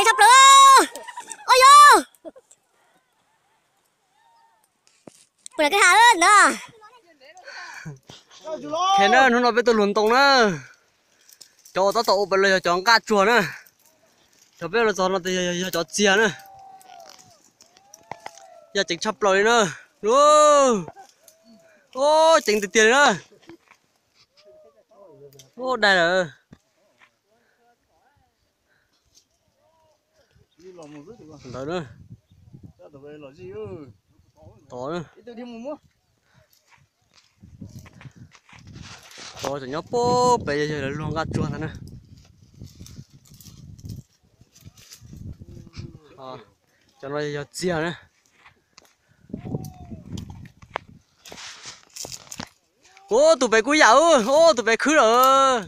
Tshaj plaws. Ua yog. Kuv lam kab ha na. Khe na, hnub no peb tuaj luag ntoo na. Cov uas tab tom ua pem los yog cov nqaj tsuag na. Cov peb los txog no yog cov txiag na. Yaj ceev tshaj plaws li na. Ceev tiag tiag li na. Ub, dai lawm. Ntawd na. Tod na. Tod tseem nyob puag pem, yog lawv luag nqaj tsuag ntag na. Cov no yog txiag na. Ub, tus pem kuj yam, ub, tus pem khwb lawm.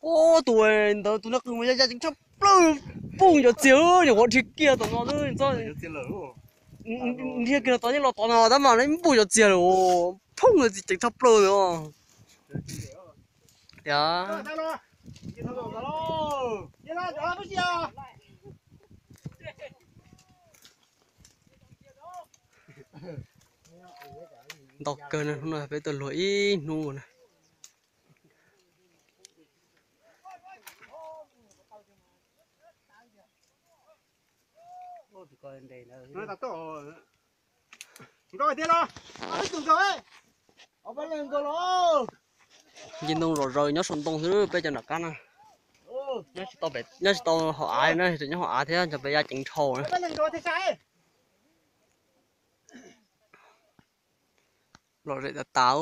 Ub, tus ntawd tus nab qws mas yaj ceev tshaj plaws, puj cov txiag, nyuam qhuav dhia kiag tom no xwb, dhia kiag los tod, yeej los tod no tab mas puj cov txiag lawm, phooj ceev tshaj plaws os. Tias ntau kawg na, hnub no peb tuaj luag ib hnub na. Nce ntoo zom zaws nyob saum ntoo xwb, peb cov nram qab na. Nyob tsis tau hauv av na, nyob hauv av thiab, peb yaj ceev dhau na. Lom zem tas tas.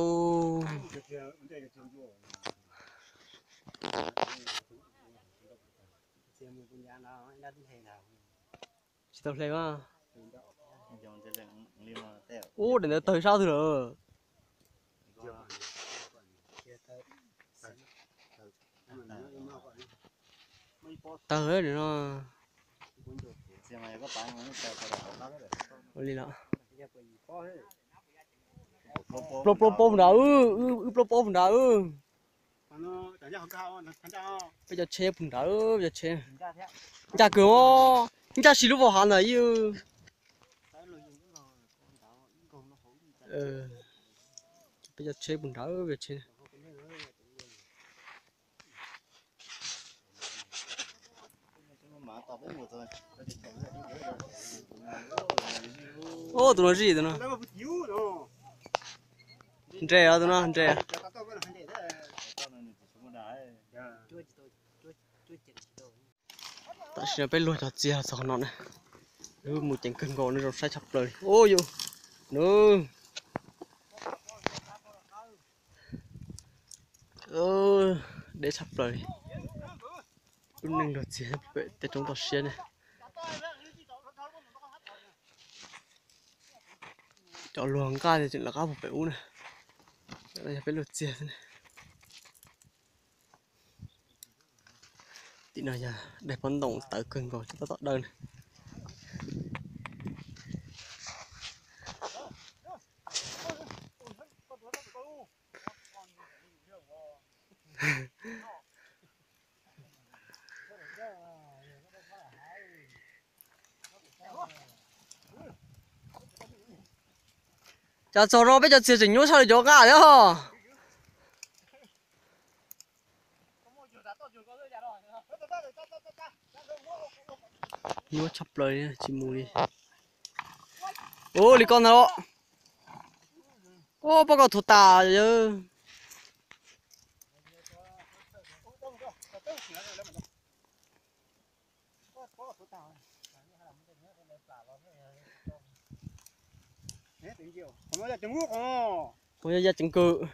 Tsis tau hle mas. Ub, daim ntawd tawg sab twg lawm. Tawg li no. Ua li los. Plaub plaub pob nrad, wb plaub pob nrad. Peb cov tsheb puag nrad, peb cov tsheb ncaj kawg os, ncaj si lub vau hav ntawd ib. Peb cov tsheb puag nrad, peb cov tsheb. Ub, tus no zij tus no. Nres os, tus no nres. Tam sim no peb luag cov txiag txog no na. Wb mus ceev kawg nkaus no, zoo saib tshaj plaws li. Ub yus, no. Deb tshaj plaws li. Lub neej luag txiag pem tej roob toj siab ne. Cov luag nqaj tseem lawv qab puag pem ub na. Yog peb luag txiag xwb na. Tim no yog daim pob ntoos tawv kawg nkaus, tab tom dawb na. Cas txog no peb cov txiag tseem nyuaj tshaj li cov nqaj thiab. Nyuaj tshaj plaws tsis mus li. Ua li ko ntag los. Ua pob koj thuv tas. Qhov no yog yaj ceev kwm.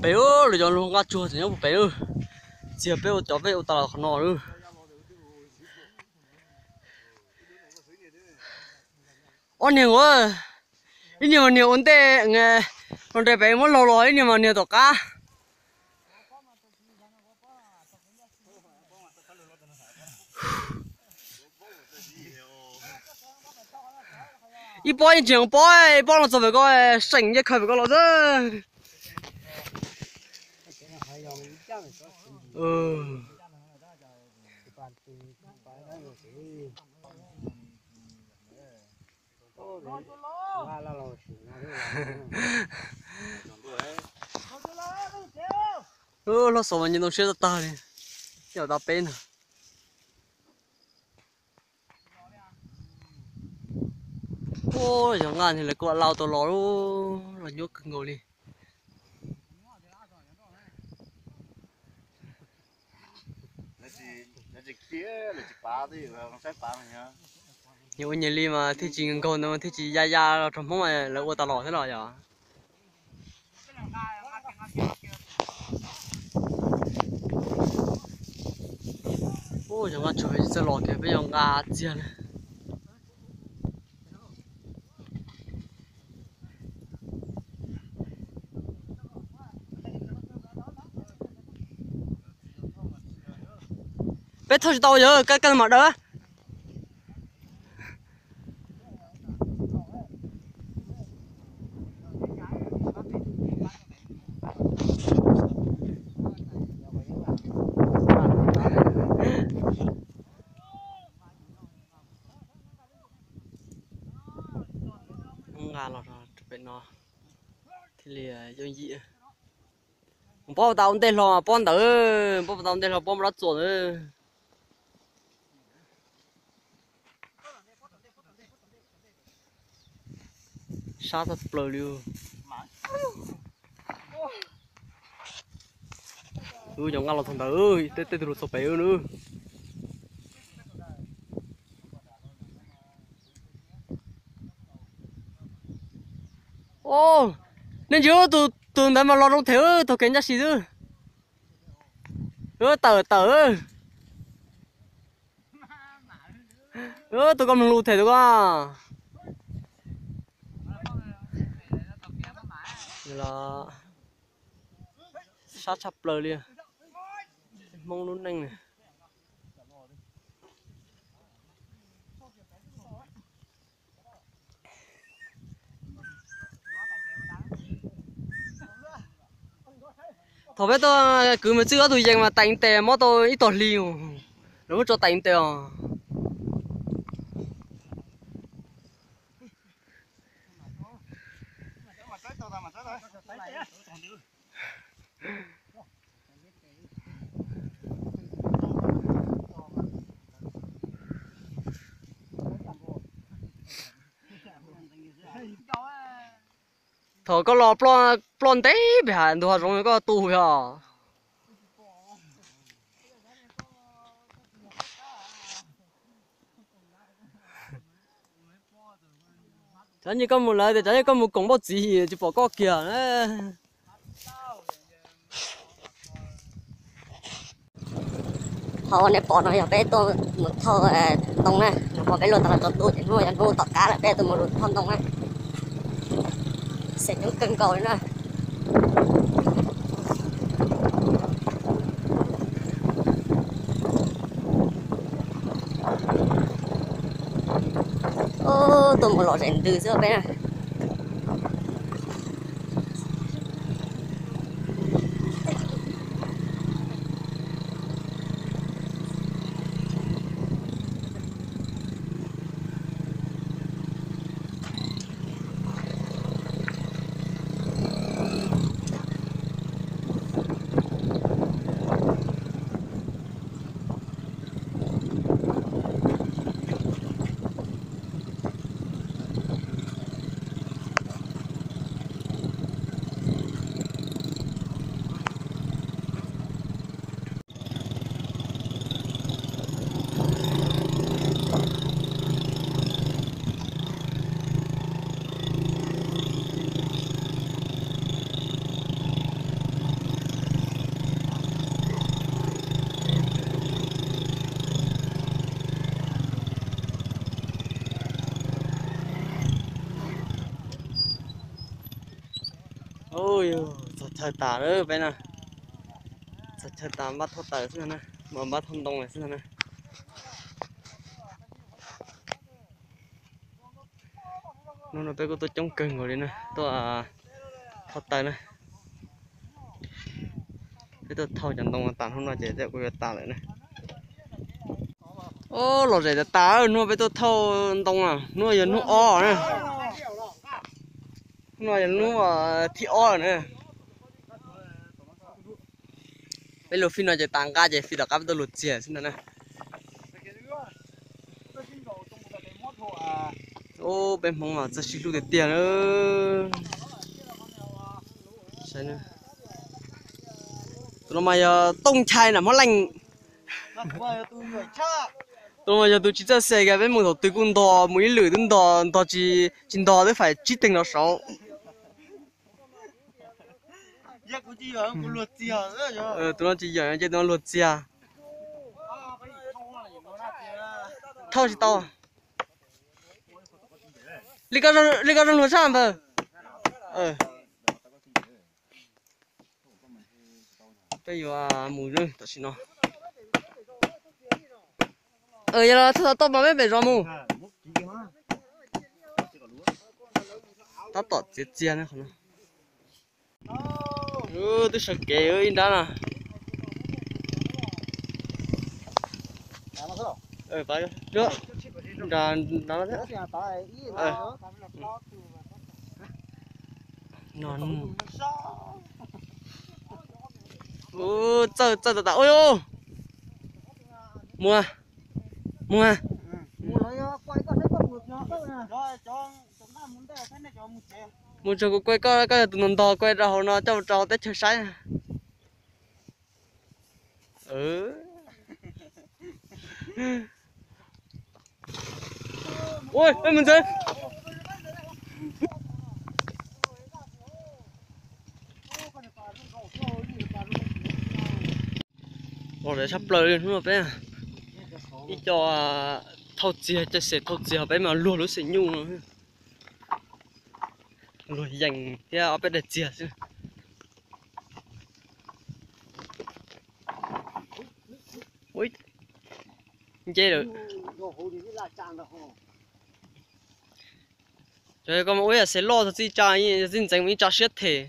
Pem ub, lawv cov luag nqaj tsuag tseem nyob puag pem. Txiag peb ua cov peb ua tas los qhov no. Ob niag ua, ib niag mas niag ua ntej, los nres pem muab laug los, ib niag mas niag tom qab. Ib pob yeej tsis pob, pob los txog pem ko, seem nce khaws pem ko los xwb. Hlob Xov mas nce ntoo siab tag tag li, coj tau peb ntag. Ub, yog nqaj lawv kuj lau tau los, los nyuaj kawg nkaus li. Nyias ua nyias li mas thiaj tsis nkaug ntawd, thiaj tsis ya ya los rau Hmoob lawv ua tas los thiab los yog. Ub, yog nqa tsuag txawj los kiag peb yog nqa txiag na. Peb thauj tsis tau yog kaj kaj mam daws. Nqa los rau pem no thiaj li yooj yim. Pob tas ua ntej hlo pob ntawd, pob tas ua ntej hlo pob npab txuas ntawd. Sab tag plaws li. Wb cov nqa los txog ntawd, tej tej tus lus txog pem wb na. Nej ntsia tus ntawd mas los zoo them, taug kev ncaj si xwb. Tawm tawm. Tus ko mloog lus them tus ko. Sab tshaj plaws li. Hmoob lub neej. Thaum peb tuaj kwv mus txij ob tug yees mas teev tes mob tau ib tog hli, lawv muab tso teev tes os. Thaum koj los ploj ntev pem hav ntug hav zoov koj tu yog. Cov nyias koj mus lawm tias cov nyias koj mus koom npauj txiv tsis pom koj kiag. Qhov uas nej pom no yog peb tuaj mus thauj ntoo na, nag hmo peb luaj tag los tsaus ntuj ces hnub no yog hnub tom qab lawm peb tuaj mus lug thauj ntoo na. Xeem nyoob kawg nkaus li na. Tuaj mus lom zem ntws xwb peb na. Txog chaw tas lawm peb na. Txog chaw tas npaj thauj taws xwb na, mas npaj thauj ntoo lawm xwb na. Hnub no peb kuj tuaj coob kawg nkaus li na, tuaj thauj taws na. Peb tuaj thauj cov ntoo tas hnub no ces tej kuj yuav tas lawm na. Ob, lom zem tas tas, hnub no peb tuaj thauj ntoo, hnub no yog hnub ob na. Hnub no yog hnub thib ob lawm na. Peb luag fij no ces tas nqaj ces fij tom qab peb tuaj luag txiag xwb ntag na. Ub, peb Hmoob mas txawj sib hlub tiag tiag na. Tus no mas yog Tooj Nchai na Hmoob Leej. Tus no mas yog tus tsis txawj xe kiag, peb mus thaum twg kuj ntog mus ib lwm twb ntog, ntog tsis, tsis ntog twb faim tsib teeg los saud. Tus no tsis yam ces tus no luag txiag. Thauj tsis tau. Li koj zoo luag sab npawg. Peb yuav mus tam sim no. Yog los txog tau mas peb pem zos mus. Tab tom txiav txiag na qhov no. Twb sawv kev ib nrab no. Nrad, nrad no thiab. Ub, txawj txawj tas tas. Ub, muag, muag. Mus tso kuv kuaj koj, koj yog tus ntog ntog kuaj rau hauv no coj mus rau hauv teb chaws saib. Ua, mus ntxeev. Ua, tshaj plaws li hnub no peb ib co thauj txiag, cov xeem thauj txiag peb mas luag lub xeem nyuj no. Luag yees thiab ob peb daim txiag xwb. Nce lawm. Cov koj mus ua yam xeem loj txog txij tsa, txij ntxeev mus ib tsa siab them.